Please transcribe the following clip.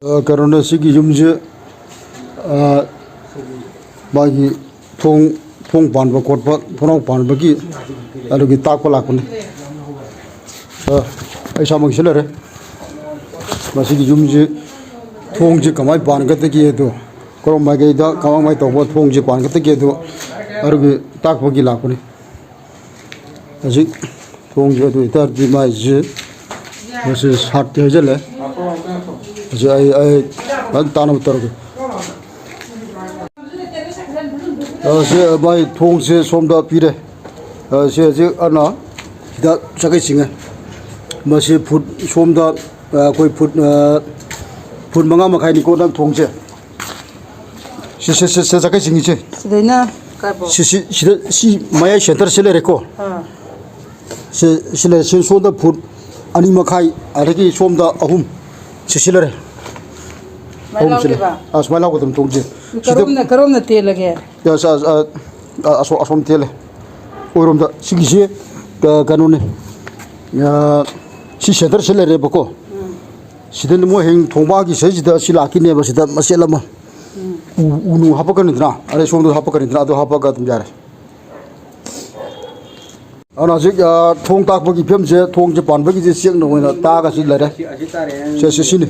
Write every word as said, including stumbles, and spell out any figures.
ꯑ, ꯀꯩꯅꯣꯅꯦ, ꯁꯤꯒꯤ ꯌꯨꯝꯁꯦ, ꯑ, ꯃꯥꯒꯤ ꯊꯣꯡ, ꯊꯣꯡ ꯄꯥꯟꯕ ꯈꯣꯠꯄ, ꯊꯣꯡꯅꯥꯎ ꯄꯥꯟꯕꯒꯤ ꯑꯗꯨꯒꯤ ꯇꯥꯛꯄ ꯂꯥꯛꯄꯅꯤ꯫ ꯑ, ꯑꯩ ꯏꯁꯥꯃꯛꯁꯨ ꯂꯩꯔꯦ꯫ ꯃꯁꯤꯒꯤ ꯌꯨꯝꯁꯤ ꯊꯣꯡꯁꯤ ꯀꯃꯥꯏꯅ ꯄꯥꯟꯒꯗꯒꯦ ꯑꯗꯣ, ꯀꯔꯝ ꯃꯥꯏꯀꯩꯗ ꯀꯃꯥꯏ ꯀꯃꯥꯏ ꯇꯧꯕ ꯊꯣꯡꯁꯤ ꯄꯥꯟꯒꯗꯒꯦ ꯑꯗꯣ, ꯑꯗꯨꯒꯤ ꯇꯥꯛꯄꯒꯤ ꯂꯥꯛꯄꯅꯤ꯫ ꯍꯧꯖꯤꯛ ꯊꯣꯡꯁꯦ ꯑꯗꯨ ꯑꯣꯏꯇꯥꯔꯗꯤ ꯃꯥꯏꯁꯦ ꯃꯁꯤ ꯁꯥꯠꯇꯤ ꯍꯩꯖꯤꯜꯂꯦ꯫ ꯍꯧꯖꯤꯛ ꯑꯩ, ꯑꯩ ꯐꯖꯅ ꯇꯥꯅꯕ ꯇꯧꯔꯒꯦ꯫ ꯑ, ꯁꯤ ꯃꯥꯏ ꯊꯣꯡꯁꯦ ꯁꯣꯝꯗ ꯄꯤꯔꯦ꯫ ꯑ, ꯁꯤ ꯍꯧꯖꯤꯛ ꯑꯅ ꯁꯤꯗ ꯆꯥꯛꯈꯩ ꯆꯤꯡꯉꯦ꯫ ꯃꯁꯤ ꯐꯨꯠ ꯁꯣꯝꯗ, ꯑ, ꯑꯩꯈꯣꯏ ꯐꯨꯠ, ꯑ, ꯐꯨꯠ ꯃꯉꯥ ꯃꯈꯥꯏꯅꯤꯀꯣ ꯅꯪ ꯊꯣꯡꯁꯦ꯫ ꯁꯤ, ꯁꯤ, ꯁꯤ, ꯁꯤ ꯆꯥꯛꯈꯩ ꯆꯤꯡꯉꯤꯁꯦ꯫ ꯁꯤꯗꯩꯅ ꯀꯥꯏꯕꯣ? ꯁꯤ, ꯁꯤ, ꯁꯤꯗ, ꯁꯤ ꯃꯌꯥꯏ ꯁꯦꯟꯇꯔꯁꯤ ꯂꯩꯔꯦꯀꯣ꯫ ꯑꯥ꯫ ꯁꯤ, ꯁꯤ ꯂꯩꯔꯦ꯫ ꯁꯤ ꯁꯣꯝꯗ ꯐꯨꯠ ꯑꯅꯤ ꯃꯈꯥꯏ, ꯑꯗꯒꯤ ꯁꯣꯝꯗ ꯑꯍꯨꯝ꯫ ꯁꯤ, ꯁꯤ ꯂꯩꯔꯦ꯫ ꯃꯥꯏ ꯑꯍꯨꯝ ꯁꯤ ꯂꯩꯔꯦ꯫ ꯂꯥꯎꯗꯣꯏꯕ? ꯑꯥ, ꯁꯨꯃꯥꯏꯅ ꯂꯥꯎꯒꯗꯕꯅꯤ ꯊꯣꯡꯁꯦ꯫ ꯁꯤꯗ ꯀꯔꯣꯝꯅ, ꯀꯔꯣꯝꯅ ꯇꯦꯜꯂꯒꯦ? ꯑꯁ, ꯑꯁ, ꯑ, ꯑ, ꯑꯁꯣ-, ꯑꯁꯣꯝ ꯇꯦꯜꯂꯦ꯫ ꯑꯣꯏꯔꯣꯝꯗ꯫ ꯁꯤꯒꯤꯁꯦ, ꯑ, ꯀꯩꯅꯣꯅꯦ꯫ ꯑ, ꯁꯤ ꯁꯦꯟꯇꯔꯁꯤ ꯂꯩꯔꯦꯕꯀꯣ꯫ ꯎꯝ꯫ ꯁꯤꯗ ꯃꯣꯏ ꯍꯌꯦꯡ ꯊꯣꯡꯕꯒꯤ ꯁꯤꯗꯩꯁꯤꯗ ꯁꯤ ꯂꯥꯛꯈꯤꯅꯦꯕ, ꯁꯤꯗ ꯃꯆꯦꯠ ꯑꯃ꯫ ꯎꯝ꯫ ꯎ, ꯎ ꯅꯨꯡ ꯍꯥꯞꯄꯛꯀꯅꯤꯗꯅ, ꯑꯗꯩ ꯁꯣꯝꯗ ꯍꯥꯞꯄꯛꯀꯅꯤꯗꯅ, ꯑꯗꯨ ꯍꯥꯞꯄꯒ ꯑꯗꯨꯝ ꯌꯥꯔꯦ꯫ ꯑꯗꯨꯅ ꯍꯧꯖꯤꯛ, ꯑ, ꯊꯣꯡ ꯇꯥꯛꯄꯒꯤ ꯐꯤꯕꯝꯁꯦ, ꯊꯣꯡꯁꯦ ꯄꯥꯟꯕꯒꯤꯁꯦ ꯆꯦꯛꯅ ꯑꯣꯏꯅ ꯇꯥꯛꯑꯒ ꯁꯤ ꯂꯩꯔꯦ꯫ ꯁꯦ, ꯁꯤ, ꯁꯤꯅꯤ꯫